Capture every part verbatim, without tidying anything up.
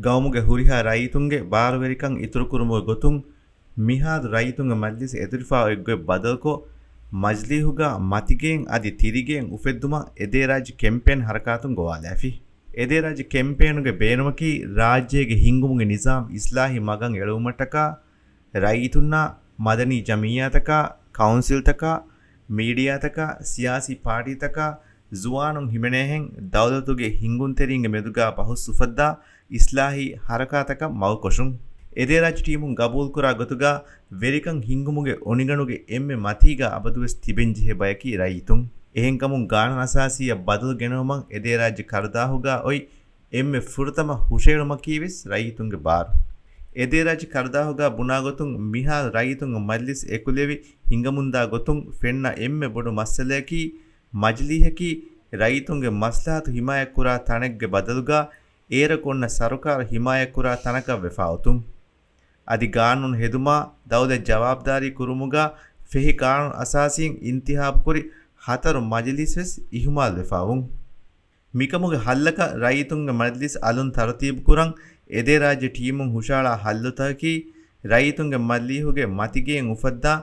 ގައުމުގެ ހުރިހާ ރައްޔިތުންގެ ބާރުވެރިކަން އިތުރުކުރުމުގެ ގޮތުން، މިހާރު ރައްޔިތުންގެ މަޖްލިސް އެދުރިފާ އޮތްގޮތް ބަދަލުކޮށް، މަޖްލީހުގަ މަތިގެއިން އަދި ތިރިގެއިން އުފެއްދުމަށް އެދޭ ރާއްޖެ ކެމްޕޭން ހަރަކާތުން ގޮވާލައިފި. އެދޭ ރާއްޖެ ކެމްޕޭނުގެ ބޭނުމަކީ، ރާއްޖޭގެ ހިންގުމުގެ ނިޒާމް އިސްލާހީ މަގަށް އެޅުވުމަށްޓަކާ، ރައްޔިތުންނާ، މަދަނީ ޖަމިއްޔާތަކާ، ކައުންސިލްތަކާ، މީޑިއާތަކާ، ސިޔާސީ ޕާޓީތަކާ، ޒުވާނުން ހިމެނޭހެން ދައުލަތުގެ ހިންގުންތެރިންގެ މެދުގާ ބަހުސް އުފައްދާ އިސްލާހީ ހަރަކާތަކަށް މަގުކޮށުން. އެދޭރާއްޖެ ޓީމުން ގަބޫލުކުރާ ގޮތުގާ ވެރިކަން ހިންގުމުގެ އޮނިގަނޑުގެ އެންމެ މަތީގާ އަބަދުވެސް ތިބެންޖެހޭ ބަޔަކީ ރައްޔިތުން. އެހެންކަމުން ގާނޫނު އަސާސީއަށް ބަދަލު ގެނައުމަށް އެދޭރާއްޖެ ކަރުދާހުގާ އޮތް އެންމެ ފުރަތަމަ ހުށައެޅުމަކީވެސް ރައްޔިތުންގެ ބާރު. އެދޭރާއްޖެ ކަރުދާހުގާ ބުނާގޮތުން މިހާރު ރައްޔިތުންގެ މަޖްލިސް އެކުލެވި ހިނގަމުންދާ ގޮތުން ފެންނަ އެންމެ ބޮޑު މައްސަލަޔަކީ، މަޖްލީހަކީ ރައްޔިތުންގެ މަސްލަހަތު ހިމާޔަތްކުރާ ތަނެއްގެ ބަދަލުގާ އޭރަކު އޮންނަ ސަރުކާރު ހިމާޔަތްކުރާ ތަނަކަށް ވެފާ އޮތުން. އަދި ގާނޫނު ހެދުމާ، ދައުލަތް ޖަވާބުދާރީ ކުރުމުގާ ފެހި ގާނޫނު އަސާސީން އިންތިހާބުކުރި ހަތަރު މަޖިލީސްވެސް އިހުމާލުވެފާވުން. މިކަމުގެ ހައްލަކަށް ރައްޔިތުންގެ މަޖިލީސް އަލުން ތަރުތީބުކުރަން އެދޭރާއްޖެ ޓީމުން ހުށައަޅާ ހައްލުތަކަކީ، ރައްޔިތުންގެ މަޖިލީހުގެ މަތިގެއިން އުފައްދާ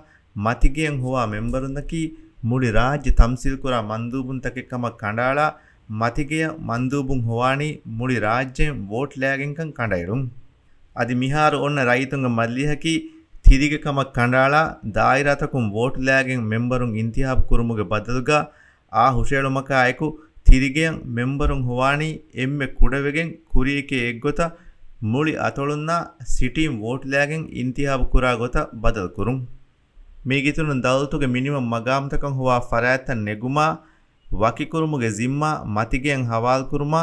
މަތިގެޔަށް ހޮވާ މެމްބަރުންނަކީ، މުޅި ރާއްޖެ ތަމްސީލްކުރާ މަންދޫބުންތަކެއް ކަމަށް ކަނޑައަޅާ، މަތިގެޔަށް މަންދޫބުން ހޮވާނީ މުޅި ރާއްޖެއިން ވޯޓް ލައިގެންކަން ކަނޑައެޅުން. އަދި މިހާރު އޮންނަ ރައްޔިތުންގެ މަޖިލީހަކީ ތިރިގެ ކަމަށް ކަނޑައަޅާ، ދާއިރާތަކުން ވޯޓް ލައިގެން މެމްބަރުން އިންތިހާބު ކުރުމުގެ ބަދަލުގަ އާ ހުށައެޅުމަކާއެކު، ތިރިގެޔަށް މެމްބަރުން ހޮވާނީ އެންމެ ކުޑަވެގެން ކުރިއެކޭ އެއްގޮތަށް މުޅި އަތޮޅުންނާ ސިޓީން ވޯޓް ލައިގެން އިންތިހާބު ކުރާ ގޮތަށް ބަދަލު ކުރުން. މީގެ އިތުރުން ދައުލަތުގެ މިނިވަން މަގާމުތަކަށް ހޮވާ ފަރާތްތައް ނެގުމާ، ވަކިކުރުމުގެ ޒިންމާ މަތިގެޔަށް ހަވާލުކުރުމާ،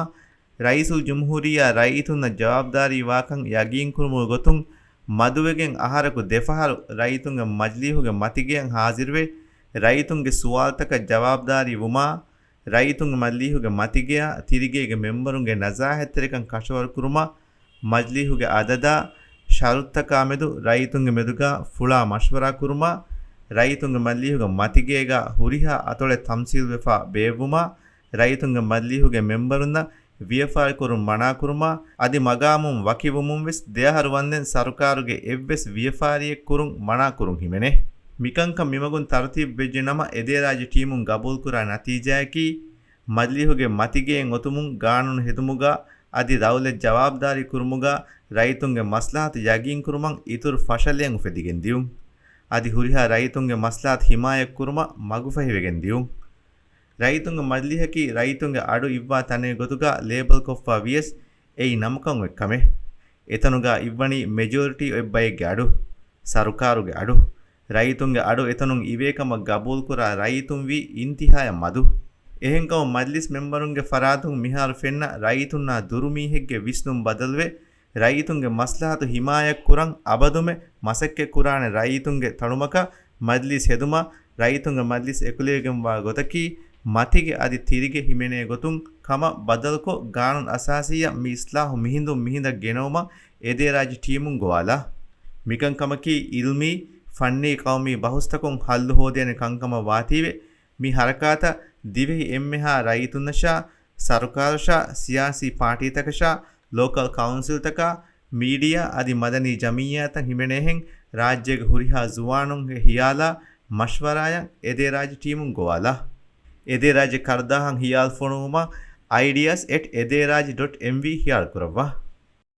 ރައީސުލްޖުމްހޫރިއްޔާ ރައްޔިތުންނަށް ޖަވާބުދާރީވާކަން ޔަގީންކުރުމުގެ ގޮތުން، މަދުވެގެން އަހަރަކު ދެފަހަރު ރައްޔިތުންގެ މަޖިލީހުގެ މަތިގެޔަށް ހާޒިރުވެ، ރައްޔިތުންގެ ސުވާލުތަކަށް ޖަވާބުދާރީ ވުމާ، ރައްޔިތުންގެ މަޖިލީހުގެ މަތިގެޔާ ތިރިގޭގެ މެމްބަރުންގެ ނަޒާހަތްތެރިކަން ކަށަވަރުކުރުމާ، މަޖިލީހުގެ އަދަދާ، ޝަރުތުތަކާމެދު ރައްޔިތުންގެ މެދުގާ ފުޅާ މަޝްވަރާ ކުރުމާ، ރައްޔިތުންގެ މަޖިލީހުގެ މަތިގޭގާ ހުރިހާ އަތޮޅެއް ތަމްސީލްވެފާ ބޭއްވުމާ، ރައްޔިތުންގެ މަޖިލީހުގެ މެމްބަރުންނަށް ވިޔަފާރިކުރުން މަނާކުރުމާ، އަދި މަގާމުން ވަކިވުމުން ވެސް ދެއަހަރު ވަންދެން ސަރުކާރުގެ އެއްވެސް ވިޔަފާރިއެއް ކުރުން މަނާކުރުން ހިމެނޭ. މިކަންކަން މިމަގުން ތަރުތީބު ވެއްޖެ ނަމަ، އެދޭރާއްޖެ ޓީމުން ގަބޫލުކުރާ ނަތީޖާއަކީ، މަޖިލީހުގެ މަތިގެއިން އޮތުމުން ގާނޫނު ހެދުމުގާ އަދި ދައުލަތް ޖަވާބުދާރީ ކުރުމުގާ ރައްޔިތުންގެ މަސްލަހަތު ޔަގީންކުރުމަށް އިތުރު ފަށަލައެއް އުފެދިގެން ދިއުން. އަދި ހުރިހާ ރައްޔިތުންގެ މަސްލަހަތު ހިމާޔަތްކުރުމަށް މަގުފަހިވެގެން ދިއުން. ރައްޔިތުންގެ މަޖިލީހަކީ ރައްޔިތުންގެ އަޑު އިއްވާ ތަނެއް ގޮތުގާ ލޭބަލްކޮށްފަ ވިޔަސް، އެއީ ނަމަކަށް އޮތް ކަމެއް. އެތަނުގާ އިއްވަނީ މެޖޯރިޓީ އޮތް ބައެއްގެ އަޑު، ސަރުކާރުގެ އަޑު. ރައްޔިތުންގެ އަޑު އެތަނުން އިވޭ ކަމަށް ގަބޫލުކުރާ ރައްޔިތުން ވީ އިންތިހާޔަށް މަދު. އެހެންކަމުން މަޖިލިސް މެމްބަރުންގެ ފަރާތުން މިހާރު ފެންނަ ރައްޔިތުންނާ ދުރު މީހެއްގެ ވިސްނުން ބަދަލުވެ، ރައްޔިތުންގެ މަސްލަހަތު ހިމާޔަތްކުރަން އަބަދުމެ މަސައްކަތްކުރާނެ ރައްޔިތުންގެ ތަޅުމަކަށް މަޖިލީސް ހެދުމަށް ރައްޔިތުންގެ މަޖިލީސް އެކުލެވިގެންވާ ގޮތަކީ، މަތިގެ އަދި ތިރިގެ ހިމެނޭ ގޮތުން ކަމަށް ބަދަލުކޮށް، ގާނޫނު އަސާސީއަށް މި އިސްލާހު މިހިނދުން މިހިނދަށް ގެނައުމަށް އެދޭ ރާއްޖެ ޓީމުން ގޮވާލާ. މިކަންކަމަކީ އިލްމީ، ފަންނީ ޤައުމީ ބަހުސްތަކުން ހައްލު ހޯދޭނެ ކަންކަމަށް ވާތީވެ، މި ހަރަކާތަށް ދިވެހި އެންމެހާ ރައްޔިތުންނަށާ، ސަރުކާރަށާ، ސިޔާސީ ޕާޓީތަކަށާ، ލޯކަލް ކައުންސިލްތަކާ، މީޑިއާ އަދި މަދަނީ ޖަމިއްޔާތައް ހިމެނޭހެން ރާއްޖޭގެ ހުރިހާ ޒުވާނުންގެ ހިޔާލާ މަޝްވަރާއަށް އެދޭ ރާއްޖެ ޓީމުން ގޮވާލާ. އެދޭ ރާއްޖެ ކަރުދާހަށް ހިޔާލު ފޮނުވުމަށް އައިޑިއާސް އެޓް އެދޭ ރާއްޖެ ޑޮޓް އެމްވީ ހިޔާލު ކުރައްވާ.